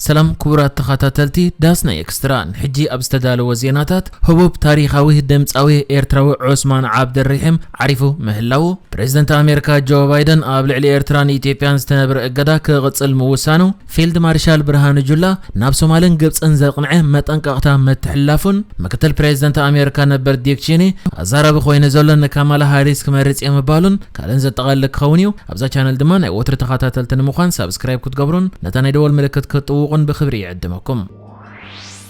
ሰላም ክቡራት ተኸታተልቲ ዳስና ኤክስትራ፣ ንሕጂ ኣብ ዝተዳለወ ዜናታት፣ ህቡብ ታሪኻዊ ድምጻዊ ኤርትራዊ ዑስማን ዓብደልረሒም ዓሪፉ ምህላዉ፣ ፕሬዝደንት ኣሜሪካ ጆ ባይደን ኣብ ልዕሊ ኤርትራን ኢትዮጵያን ዝተነብረ እገዳ ክቕጽል ምውሳኑ፣ ፊልድ ማርሻል ብርሃኑ ጁላ ናብ ሶማልን ግብጽን ዘቕንዐ መጠንቀቕታ ምትሕልላፉን፣ ምክትል ፕሬዝደንት ኣሜሪካ ነበር ዲክ ቼኒ ኣዛራቢ ኮይኑ ዘሎ ንካማላ ሃሪስ ክመርጽ እየ ምባሉን ካልእን ዘጠቓልል ክኸውን እዩ። ኣብዛ ቻነል ድማ ናይ ወትሪ ተኸታተልቲ ንምዃን ሳብስክራይብ ክትገብሩን ነታ ናይ ደወል ምልክት ክትጥውቑን ብኽብሪ ይዕድመኩም።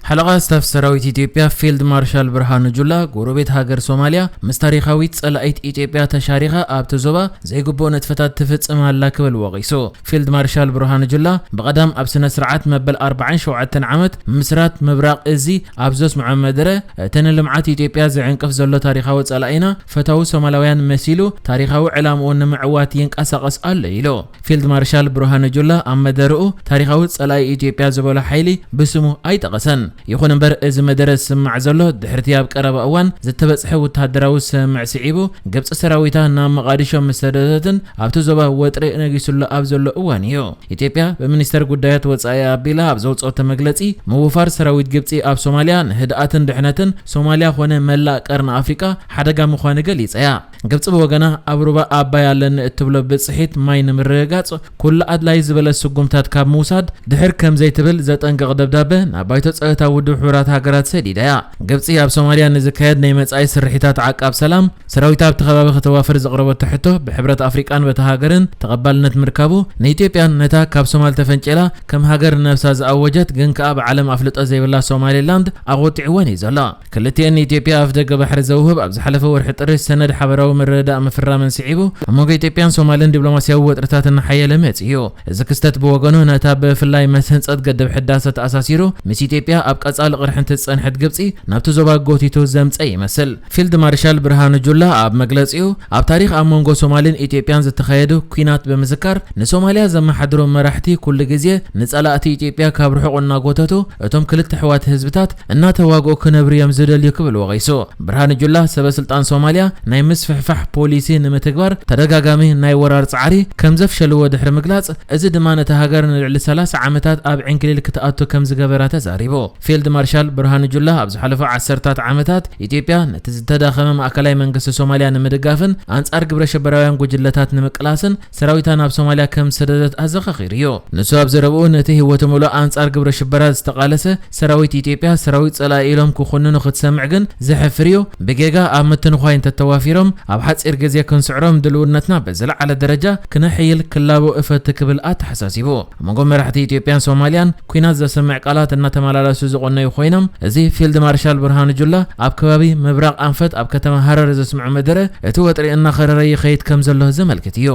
ሓለቓ ስታፍ ሰራዊት ኢትዮጵያ ፊልድ ማርሻል ብርሃኑ ጁላ፣ ጎረቤት ሃገር ሶማልያ ምስ ታሪኻዊት ጸላኢት ኢትዮጵያ ተሻሪኻ ኣብቲ ዞባ ዘይግቡእ ንጥፈታት ትፍጽም ኣላ ክብል ወቒሱ። ፊልድ ማርሻል ብርሃኑ ጁላ ብቐዳም ኣብ ስነ ስርዓት መበል ኣርባዓን ሸውዓተን ዓመት ምስራት ምብራቕ እዚ ኣብ ዘስምዖ መደረ፣ እቲ ንልምዓት ኢትዮጵያ ዝዕንቅፍ ዘሎ ታሪኻዊ ጸላኢና ፈታዊ ሶማላውያን መሲሉ ታሪኻዊ ዕላምኡ ንምዕዋት ይንቀሳቐስ ኣሎ ኢሉ። ፊልድ ማርሻል ብርሃኑ ጁላ ኣብ መደርኡ፣ ታሪኻዊ ጸላኢ ኢትዮጵያ ዝበሎ ሓይሊ ብስሙ ኣይጠቐሰን። ይኹን እምበር፣ እዚ መደረ ዝስማዕ ዘሎ ድሕርቲ ኣብ ቀረባ እዋን ዝተበጽሐ ወተሃደራዊ ስምምዕ ስዒቡ፣ ግብጺ ሰራዊታ ናብ መቓዲሾ ምስ ሰደደትን ኣብቲ ዞባ ወጥሪ ነጊሱሉ ኣብ ዘሎ እዋን እዩ። ኢትዮጵያ ብሚኒስተር ጉዳያት ወጻኢ ኣቢላ ኣብ ዘውጽኦቶ መግለጺ፣ ምውፋር ሰራዊት ግብጺ ኣብ ሶማልያ ንህድኣትን ድሕነትን ሶማልያ ኾነ መላእ ቀርኒ ኣፍሪቃ ሓደጋ ምዃኑ ገሊጻ እያ። ግብጺ ብወገና ኣብ ሩባ ኣባይ ኣለኒ እትብሎ ብጽሒት ማይ ንምርግጋጽ ኩሉ ኣድላይ ዝበለ ስጉምታት ካብ ምውሳድ ድሕር ከም ዘይትብል ዘጠንቅቕ ደብዳበ ናብ ባይቶ ጸጥታ ውድብ ሕቡራት ሃገራት ሰዲዳ እያ። ግብጺ ኣብ ሶማልያ ንዝካየድ ናይ መጻኢ ስርሒታት ዓቃብ ሰላም ሰራዊታ ኣብቲ ከባቢ ከተዋፍር ዘቕረበቶ ሕቶ ብሕብረት ኣፍሪቃን በታ ሃገርን ተቐባልነት ምርካቡ ንኢትዮጵያን ነታ ካብ ሶማል ተፈንጭላ ከም ሃገር ነብሳ ዝኣወጀት ግን ከኣ ብዓለም ኣፍልጦ ዘይብላ ሶማሌላንድ ኣቖጢዕወን እዩ ዘሎ። ክልቲኤን ንኢትዮጵያ ኣፍደገ ባሕሪ ዘውህብ ኣብ ዝሓለፈ ወርሒ ጥሪ ሰነድ ሓበራዊ ምርድዳእ ምፍራመን ስዒቡ፣ ኣብ መንጎ ኢትዮጵያን ሶማልን ዲፕሎማስያዊ ወጥርታት እናሓየለ መጺኡ እዩ። እዚ ክስተት ብወገኑ ነታ ብፍላይ ምስ ህንጸት ገድብ ሕዳሰ ተኣሳሲሩ፣ ምስ ኢትዮጵያ ኣብ ቀጻሊ ቅርሕንቲ ዝጸንሐት ግብጺ ናብቲ ዞባ ጎቲቱ ዘምጸ ይመስል። ፊልድ ማርሻል ብርሃኑ ጁላ ኣብ መግለጺኡ፣ ኣብ ታሪኽ ኣብ መንጎ ሶማልን ኢትዮጵያን ዝተኻየዱ ኲናት ብምዝካር፣ ንሶማልያ ዘመሓድሩ መራሕቲ ኩሉ ግዜ ንጸላእቲ ኢትዮጵያ ካብ ርሑቕ እናጎተቱ፣ እቶም ክልተ ኣሕዋት ህዝብታት እናተዋግኡ ክነብሩ እዮም ዝደልዩ ክብል ወቒሱ። ብርሃኑ ጁላ፣ ሰበ ስልጣን ሶማልያ ናይ ምስፍሕፋሕ ፖሊሲ ንምትግባር ተደጋጋሚ ናይ ወራር ጻዕሪ ከም ዘፍሸልዎ ድሕሪ ምግላጽ፣ እዚ ድማ ነታ ሃገር ንልዕሊ ሰላሳ ዓመታት ኣብ ዕንክሊል ክትኣቱ ከም ዝገበራ ተዛሪቡ። ፊልድ ማርሻል ብርሃኑ ጁላ፣ ኣብ ዝሓለፉ ዓሰርታት ዓመታት ኢትዮጵያ ነቲ ዝተዳኸመ ማእከላይ መንግስቲ ሶማልያ ንምድጋፍን ኣንጻር ግብረ ሽበራውያን ጉጅለታት ንምቅላስን ሰራዊታ ናብ ሶማልያ ከም ዝሰደደት ኣዘኻኺሩ እዩ። ንሱ ኣብ ዘረብኡ፣ ነቲ ህይወቱ ምሉእ ኣንጻር ግብረ ሽበራ ዝተቓለሰ ሰራዊት ኢትዮጵያ፣ ሰራዊት ጸላኢ ኢሎም ክኹንኑ ክትሰምዕ ግን ዘሕፍር እዩ። ብጌጋ ኣብ ምትንዃይ እንተተዋፊሮም፣ ኣብ ሓጺር ግዜ ክንስዕሮም ድልውነትና ብዝለዓለ ደረጃ ክነሕይል ክላቦ እፈቲ ክብል ኣተሓሳሲቡ። ኣብ መንጎ መራሕቲ ኢትዮጵያን ሶማልያን ኲናት ዘስምዕ ቃላት እናተመላለሱ ዝቖነዩ ኮይኖም፣ እዚ ፊልድ ማርሻል ብርሃኑ ጁላ ኣብ ከባቢ ምብራቕ ኣንፈት ኣብ ከተማ ሃረር ዘስምዖ መደረ፣ እቲ ወጥሪ እናኸረረ ይኸይድ ከም ዘሎ ዘመልክት እዩ።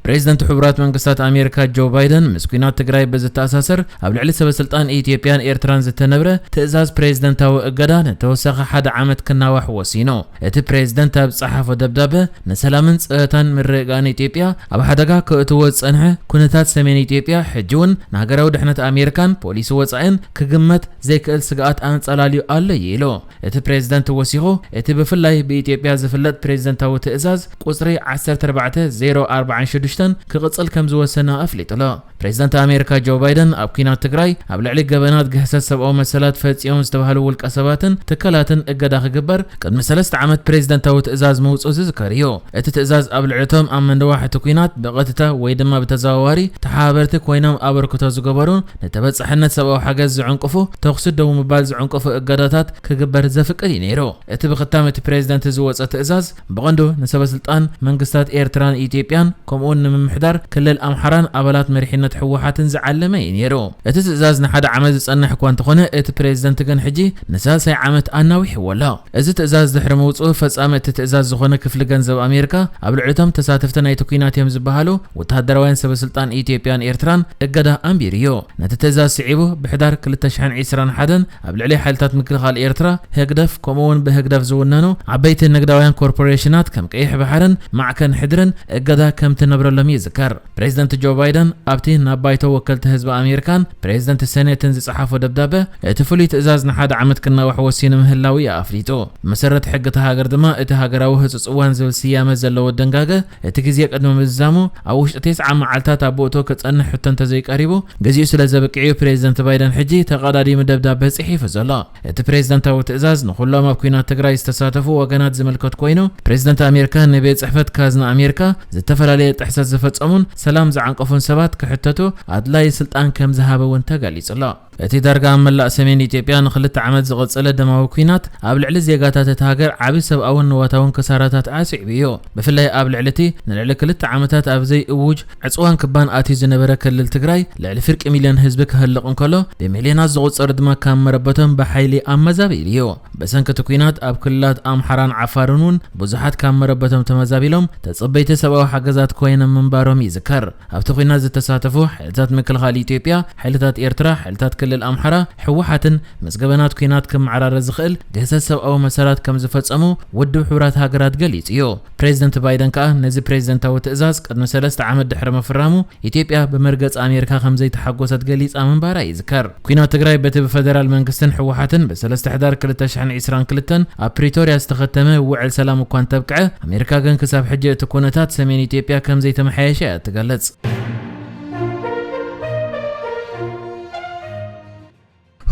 ፕሬዚደንት ሕቡራት መንግስታት ኣሜሪካ ጆ ባይደን፣ ምስ ኲናት ትግራይ ብዝተኣሳሰር ኣብ ልዕሊ ሰበ ስልጣን ኢትዮጵያን ኤርትራን ዝተነብረ ትእዛዝ ፕሬዚደንታዊ እገዳ ንተወሳኺ ሓደ ዓመት ክናዋሕ ወሲኑ። እቲ ፕሬዚደንት ኣብ ዝጸሓፎ ደብዳበ፣ ንሰላምን ጸጥታን ምርግጋእን ኢትዮጵያ ኣብ ሓደጋ ከእትዎ ዝጸንሐ ኩነታት ሰሜን ኢትዮጵያ፣ ሕጂ እውን ንሃገራዊ ድሕነት ኣሜሪካን ፖሊሲ ወጻኢን ክግመት ዘይክእል ስግኣት ኣንጸላልዩ ኣሎ ኢሉ። እቲ ፕሬዚደንት ወሲኹ፣ እቲ ብፍላይ ብኢትዮጵያ ዝፍለጥ ፕሬዚደንታዊ ትእዛዝ ቁጽሪ ዓሰርተ ኣርባዕተ ዜሮ ኣርባዓን ሽዱሽተን ክቕጽል ከም ዝወሰነ ኣፍሊጡ ኣሎ። ፕሬዚደንት ኣሜሪካ ጆ ባይደን፣ ኣብ ኲናት ትግራይ ኣብ ልዕሊ ገበናት ግህሰት ሰብኣዊ መሰላት ፈጺሞም ዝተባህሉ ውልቀ ሰባትን ትካላትን እገዳ ክግበር ቅድሚ ሰለስተ ዓመት ፕሬዚደንታዊ ትእዛዝ ምውጽኡ ዝዝከር እዩ። እቲ ትእዛዝ ኣብ ልዕሊ እቶም ኣብ መንደዋሕ እቲ ኲናት ብቐጥታ ወይ ድማ ብተዘዋዋሪ ተሓባበርቲ ኮይኖም ኣበርክቶ ዝገበሩ፣ ንተበጻሕነት ሰብኣዊ ሓገዝ ዝዕንቅፉ፣ ተኹሲ ደው ምባል ዝዕንቅፉ እገዳታት ክግበር ዘፍቅድ እዩ ነይሩ። እቲ ብኽታም እቲ ፕሬዚደንት ዝወጸ ትእዛዝ፣ ብቐንዱ ንሰበ ስልጣን መንግስታት ኤርትራን ኢትዮጵያን፣ ከምኡውን ንምምሕዳር ክልል ኣምሓራን ኣባላት መሪሕነት ህወሓትን ዝዓለመ እዩ ነይሩ። እቲ ትእዛዝ ንሓደ ዓመት ዝጸንሕ እኳ እንተኾነ፣ እቲ ፕሬዚደንት ግን ሕጂ ንሳልሳይ ዓመት ኣናዊሕዎ ኣሎ። እዚ ትእዛዝ ድሕሪ ምውጽኡ፣ ፈጻሚ እቲ ትእዛዝ ዝኾነ ክፍሊ ገንዘብ ኣሜሪካ፣ ኣብ ልዕሊ እቶም ተሳተፍቲ ናይቲ ኲናት እዮም ዝበሃሉ ወተሃደራውያን ሰበ ስልጣን ኢትዮጵያን ኤርትራን እገዳ ኣንቢሩ እዩ። ነቲ ትእዛዝ ስዒቡ፣ ብሕዳር ክልተ ሽሕን ዕስራን ሓደን ኣብ ልዕሊ ሓይልታት ምክልኻል ኤርትራ፣ ህግደፍ፣ ከምኡ እውን ብህግደፍ ዝውነኑ ዓበይቲ ንግዳውያን ኮርፖሬሽናት ከም ቀይሕ ባሕርን ማዕከን ሕድርን እገዳ ከም ትነብረ ከምዘይተፈቐደሎም ይዝከር። ፕሬዚደንት ጆ ባይደን ኣብቲ ናብ ባይቶ ወከልቲ ህዝቢ ኣሜሪካን ፕሬዚደንት ሴኔትን ዝጸሓፎ ደብዳበ፣ እቲ ፍሉይ ትእዛዝ ንሓደ ዓመት ክናዋሕ ወሲኑ ምህላዉ እዩ ኣፍሊጡ። መሰረት ሕጊ እታ ሃገር ድማ፣ እቲ ሃገራዊ ህጹጽ እዋን ዝብል ስያመ ዘለዎ ደንጋገ፣ እቲ ግዜ ቅድሚ ምዝዛሙ፣ ኣብ ውሽጢ ተስዓ መዓልታት ኣብ ቦትኡ ክጸንሕ ሕቶ እንተዘይቀሪቡ፣ ግዜኡ ስለ ዘብቅዕ እዩ ፕሬዚደንት ባይደን ሕጂ ተቐዳዲሙ ደብዳበ ጽሒፉ ዘሎ። እቲ ፕሬዚደንታዊ ትእዛዝ ንኹሎም ኣብ ኲናት ትግራይ ዝተሳተፉ ወገናት ዝምልከት ኮይኑ፣ ፕሬዚደንት ኣሜሪካ ንቤት ጽሕፈት ካዝና ኣሜሪካ ዝተፈላለየ ጥሕሰት ዝፈጸሙን ሰላም ዝዓንቀፉን ሰባት ክሕተቱ ኣድላዪ ስልጣን ከም ዝሃበ እውን ተገሊጹ ኣሎ። እቲ ዳርጋ ኣብ መላእ ሰሜን ኢትዮጵያ ንኽልተ ዓመት ዝቐጸለ ደማዊ ኲናት፣ ኣብ ልዕሊ ዜጋታት እታ ሃገር ዓቢ ሰብኣውን ንዋታውን ክሳራታት ኣስዒቡ እዩ። ብፍላይ ኣብ ልዕሊ እቲ ንልዕሊ ክልተ ዓመታት ኣብ ዘይእውጅ ዕጽዋን ክባን ኣትዩ ዝነበረ ክልል ትግራይ፣ ልዕሊ ፍርቂ ሚልዮን ህዝቢ ክህልቕ እንከሎ፣ ብሚልዮናት ዝቑጸሩ ድማ ካብ መረበቶም ብሓይሊ ኣመዛቢሉ እዩ። ብሰንኪ እቲ ኲናት፣ ኣብ ክልላት ኣምሓራን ዓፋርን እውን ብዙሓት ካብ መረበቶም ተመዛቢሎም፣ ተጸበይቲ ሰብኣዊ ሓገዛት ኮይኖም ምንባሮም ይዝከር። ኣብቲ ኲናት ዝተሳተፉ ሓይልታት ምክልኻል ኢትዮጵያ፣ ሓይልታት ኤርትራ፣ ሓይልታት ክልል ኣምሓራ፣ ህወሓትን ምስ ገበናት ኲናት ክመዓራረ ዝኽእል ግህሰት ሰብኣዊ መሰላት ከም ዝፈጸሙ ውድብ ሕቡራት ሃገራት ገሊጹ እዩ። ፕሬዚደንት ባይደን ከኣ ነዚ ፕሬዚደንታዊ ትእዛዝ ቅድሚ ሰለስተ ዓመት ድሕሪ ምፍራሙ፣ ኢትዮጵያ ብመርገጺ ኣሜሪካ ከም ዘይተሓጎሰት ገሊጻ ምንባራ ይዝከር። ኲናት ትግራይ በቲ ብፈደራል መንግስትን ህወሓትን ብሰለስተ ሕዳር ክልተ ሽሕን ዕስራን ክልተን ኣብ ፕሪቶርያ ዝተኸተመ ውዕል ሰላም እኳ እንተብቅዐ፣ ኣሜሪካ ግን ክሳብ ሕጂ እቲ ኩነታት ሰሜን ኢትዮጵያ ከም ዘይተመሓየሸ እያ እትገልጽ።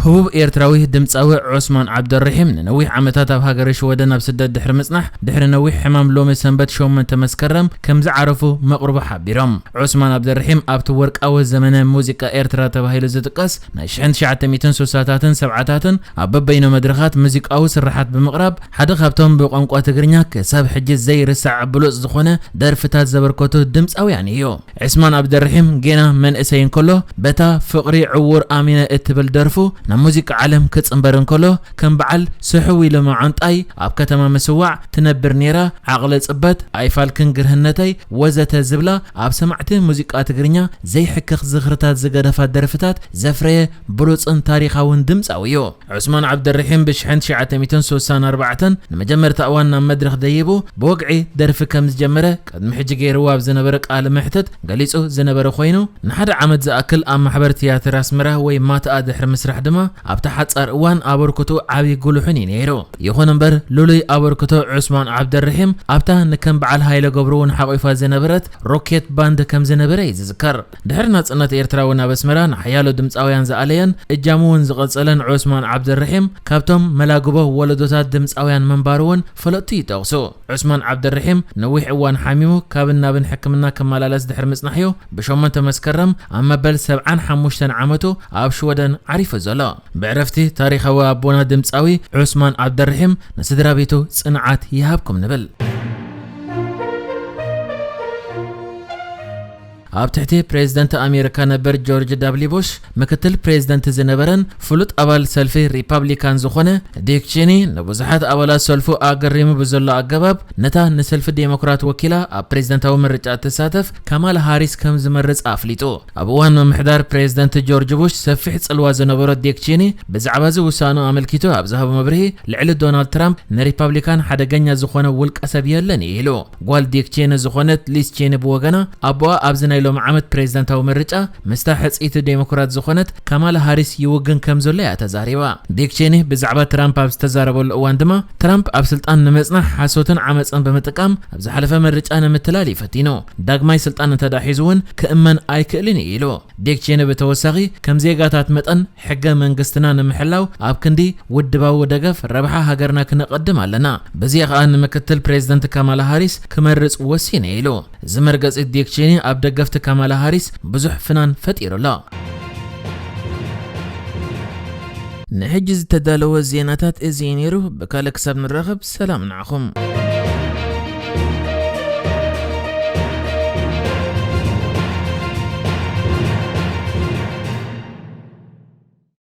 ህቡብ ኤርትራዊ ድምጻዊ ዑስማን ዓብደርሒም ንነዊሕ ዓመታት ኣብ ሃገረ ሽወደን ኣብ ስደት ድሕሪ ምጽናሕ፣ ድሕሪ ነዊሕ ሕማም ሎሚ ሰንበት ሸሞንተ መስከረም ከም ዝዓረፉ መቕርቡ ሓቢሮም። ዑስማን ዓብደርሒም ኣብቲ ወርቃዊ ዘመነ ሙዚቃ ኤርትራ ተባሂሉ ዝጥቀስ ናይ ሽሕን ትሽዓተ ሚእትን ስሳታትን ሰብዓታትን ኣብ በበይኖ መድረኻት ሙዚቃዊ ስርሓት ብምቕራብ ሓደ ካብቶም ብቋንቋ ትግርኛ ክሳብ ሕጂ ዘይርሳዕ ብሉጽ ዝኾነ ደርፍታት ዘበርከቱ ድምጻውያን እዩ። ዑስማን ዓብደርሒም ጌና መንእሰይ እንከሎ፣ በታ ፍቕሪ ዕዉር ኣሚነ እትብል ደርፉ ናብ ሙዚቃ ዓለም ክጽንበር እንከሎ፣ ከም በዓል ስሕው ኢሉ መዓንጣይ፣ ኣብ ከተማ ምስዋዕ ትነብር ነይራ፣ ዓቕሊ ጽበት፣ ኣይፋልክን ግርህነተይ ወዘተ ዝብላ ኣብ ሰማዕቲ ሙዚቃ ትግርኛ ዘይሕክኽ ዝኽርታት ዝገደፋ ደርፍታት ዘፍረየ ብሉጽን ታሪኻውን ድምጻዊ እዩ። ዑስማን ዓብደርሒም ብሽሕን ትሽዓተ ሚእትን ስሳን ኣርባዕተን ንመጀመርታ እዋን ናብ መድረኽ ደይቡ ብወግዒ ደርፊ ከም ዝጀመረ ቅድሚ ሕጂ ገይርዎ ኣብ ዝነበረ ቃለ መሕትት ገሊጹ ዝነበረ ኮይኑ፣ ንሓደ ዓመት ዝኣክል ኣብ ማሕበር ትያትር ኣስመራ ወይ ማትኣ ድሕሪ ምስራሕ ድማ ኣብታ ሓጻር እዋን ኣበርክቱ ዓቢ ጉልሑን እዩ ነይሩ። ይኹን እምበር ልሉይ ኣበርክቶ ዑስማን ዓብደርሒም ኣብታ ንከም በዓል ሃይለ ገብሩ እውን ሓቂፋ ዝነበረት ሮኬት ባንድ ከም ዝነበረ እዩ ዝዝከር። ድሕሪ ናጽነት ኤርትራ እውን ኣብ ኣስመራ ንሓያሎ ድምጻውያን ዝኣለየን እጃሙ እውን ዝቐጸለን ዑስማን ዓብደርሒም ካብቶም መላግቦ ወለዶታት ድምጻውያን ምንባሩ እውን ፈለጥቱ ይጠቕሱ። ዑስማን ዓብደርሒም ነዊሕ እዋን ሓሚሙ ካብን ናብን ሕክምና ክመላለስ ድሕሪ ምጽናሕዮ ብሸሞንተ መስከረም ኣብ መበል ሰብዓን ሓሙሽተን ዓመቱ ኣብ ሽወደን ዓሪፉ ዘሎ። ብዕረፍቲ ታሪኻዊ ኣቦና ድምጻዊ ዑስማን ዓብደርሒም ንስድራ ቤቱ ጽንዓት ይሃብኩም ንብል። ኣብ ትሕቲ ፕሬዚደንት ኣሜሪካ ነበር ጆርጅ ዳብሊ ቡሽ ምክትል ፕሬዚደንት ዝነበረን ፍሉጥ ኣባል ሰልፊ ሪፓብሊካን ዝኾነ ዲክ ቼኒ ንብዙሓት ኣባላት ሰልፉ ኣገሪሙ ብዘሎ ኣገባብ፣ ነታ ንሰልፊ ዴሞክራት ወኪላ ኣብ ፕሬዚደንታዊ ምርጫ እትሳተፍ ካማላ ሃሪስ ከም ዝመርጽ ኣፍሊጡ። ኣብ እዋን ምምሕዳር ፕሬዚደንት ጆርጅ ቡሽ ሰፊሕ ጽልዋ ዝነበሮ ዲክ ቼኒ ብዛዕባ እዚ ውሳኑ ኣመልኪቱ ኣብ ዝሃቦ መብርሂ፣ ልዕሊ ዶናልድ ትራምፕ ንሪፓብሊካን ሓደገኛ ዝኾነ ውልቀ ሰብ የለን እዩ ኢሉ። ጓል ዲክ ቼኒ ዝኾነት ሊዝ ቼኒ ብወገና፣ ኣቦኣ ኣብዚ ናይ ሎሚ ዓመት ፕሬዚደንታዊ ምርጫ ምስታ ሕጽይቲ ዴሞክራት ዝኾነት ካማላ ሃሪስ ይውግን ከም ዘሎ እያ ተዛሪባ። ዲክ ቼኒ ብዛዕባ ትራምፕ ኣብ ዝተዛረበሉ እዋን ድማ፣ ትራምፕ ኣብ ስልጣን ንምጽናሕ ሓሶትን ዓመጽን ብምጥቃም ኣብ ዝሓለፈ ምርጫ ንምትላል እዩ ፈቲኑ። ዳግማይ ስልጣን እንተደኣ ሒዙ እውን ክእመን ኣይክእልን እዩ ኢሉ። ዲክ ቼኒ ብተወሳኺ፣ ከም ዜጋታት መጠን ሕገ መንግስትና ንምሕላው ኣብ ክንዲ ውድባዊ ደገፍ ረብሓ ሃገርና ክነቐድም ኣለና። በዚኣ ከኣ ንምክትል ፕሬዚደንት ካማላ ሃሪስ ክመርጽ ወሲነ ኢሉ። እዚ መርገጺ ዲክ ቼኒ ኣብ ደገፍቲ ካማላ ሃሪስ ብዙሕ ፍናን ፈጢሩ ኣሎ። ንሕጂ ዝተዳለወ ዜናታት እዚ እዩ ነይሩ። ብካልእ ክሳብ ንራኸብ ሰላም ንዓኹም።